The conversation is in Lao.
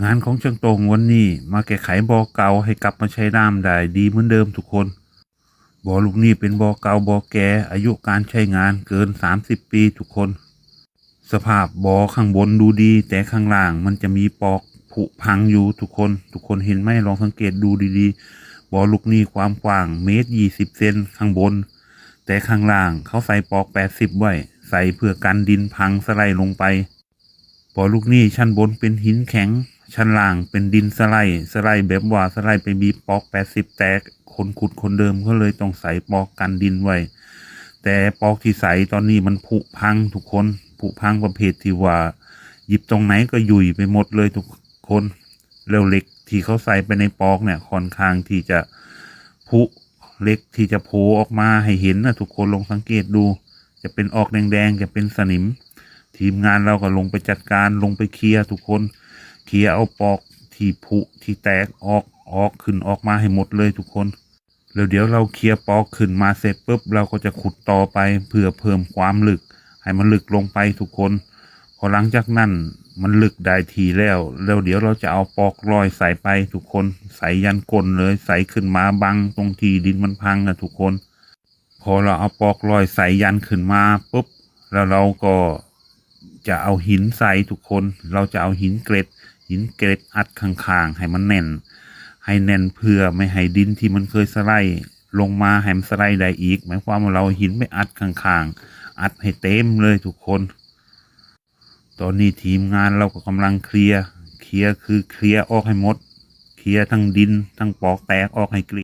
ງານຂອງຊ່າງໂຕ້ງວັນນີ້ ມາແກ້ໄຂບໍ່ເກົ່າໃຫ້ກັບມາໃຊ້ນ້ຳໄດ້ດີເໝືອນເດີມທຸກຄົນ. ບໍ່ລູກນີ້ເປັນບໍ່ເກົ່າບໍ່ແກ່ ອາຍຸການໃຊ້ງານເກີນສາມສິບປີທຸກຄົນ. ສະພາບບໍ່ຂ້າງບົນດູດີ ແຕ່ຂ້າງລ່າງມັນຈະມີປອກຜຸພັງຢູ່ທຸກຄົນ. ທຸກຄົນເຫັນໄໝ? ລອງສັງເກດດູດີໆ. ບໍ່ລູກນີ້ຄວາມກວ້າງເມດຊາວເຊັນຂ້າງບົນ ແຕ່ຂ້າງລ່າງເຂົາໃສ່ປອກແປດສິບໄວ້ ໃສ່ເພື່ອກັນດິນພັງສະໄລລົງໄປ. ບໍ່ລູກນີ້ຊັ້ນບົນເປັນຫີນແຂງ ຊັ້ນລ່າງເປັນດິນສະໄລ, ສະໄລແບບວ່າສະໄລໄປບີບປອກແປດສິບແຕກ, ຄົນຂຸດຄົນເດີ່ມເຂົາເລີຍຕ້ອງໃສ່ປອກກັນດິນໄວ້. ແຕ່ປອກທີ່ໃສ່ຕອນນີ້ມັນຜຸພັງທຸກຄົນ, ຜຸພັງປະເພດທີ່ວ່າຫຍິບຕົງໃດກໍຫຍຸ້ຍໄປໝົດເລີຍທຸກຄົນ. ແລ້ວເຫຼັກທີ່ເຂົາໃສ່ໄປໃນປອກເນ່ຍ ຂ້ອນຂ້າງທີ່ຈະຜຸ ເຫຼັກທີ່ຈະໂຜອອກມາໃຫ້ເຫັນນະທຸກຄົນ ລອງສັງເກດດູ ຈະເປັນອອກແດງໆ ຈະເປັນສະໜິມ. ທີມງານລາວກໍລົງໄປຈັດການ ລົງໄປເຄຍທຸກຄົນ ເຄຍເອົາປອກທີ່ຜຸທີ່ແຕກອອກ ອອກ ຂຶ້ນອອກມາໃຫ້ໝົດເລີຍທຸກຄົນ. ແລ້ວດຽວລາວເຄຍປອກຂຶ້ນມາເສັດປຶບ ລາວກໍຈະຂຸດຕໍ່ໄປເພື່ອເພີ່ມຄວາມເລິກ ໃຫ້ມັນເລິກລົງໄປທຸກຄົນ. ພໍຫຼັງຈາກນັ້ນມັນເລິກໄດ້ທີ່ແລ້ວ ແລ້ວດຽວລາວຈະເອົາປອກລອຍໃສ່ໄປທຸກຄົນ ໃສ່ຢັນກົ້ນເລີຍ ໃສ່ຂຶ້ນມາບັງຕົງທີ່ດິນມັນພັງນະທຸກຄົນ. ພໍລາວເອົາປອກລອຍໃສ່ຢັນຂຶ້ນມາປຶບ ແລ້ວລາວກໍຈະເອົາຫີນໃສ່ທຸກຄົນ. ລາວຈະເອົາຫີນເກລັດ ຫີນເກລັດອັດຂ້າງໆ ໃຫ້ມັນແໜ້ນ ໃຫ້ແໜ້ນເພື່ອໄມ່ໃຫ້ດິນທີ່ມັນເຄີຍສະໄລລົງມາໃຫ້ມັນສະໄລໄດ້ອີກ. ໝາຍຄວາມວ່າລາວເອົາຫີນໄປອັດຂ້າງໆ ອັດໃຫ້ເຕັມເລີຍທຸກຄົນ. ຕອນນີ້ທີມງານລາວກໍກຳລັງເຄຍ ເຄຍຄືເຄຍອອກໃຫ້ໝົດ ເຄຍທັງດິນທັງປອກແຕກອອກໃຫ້ເກລ້ຽງ.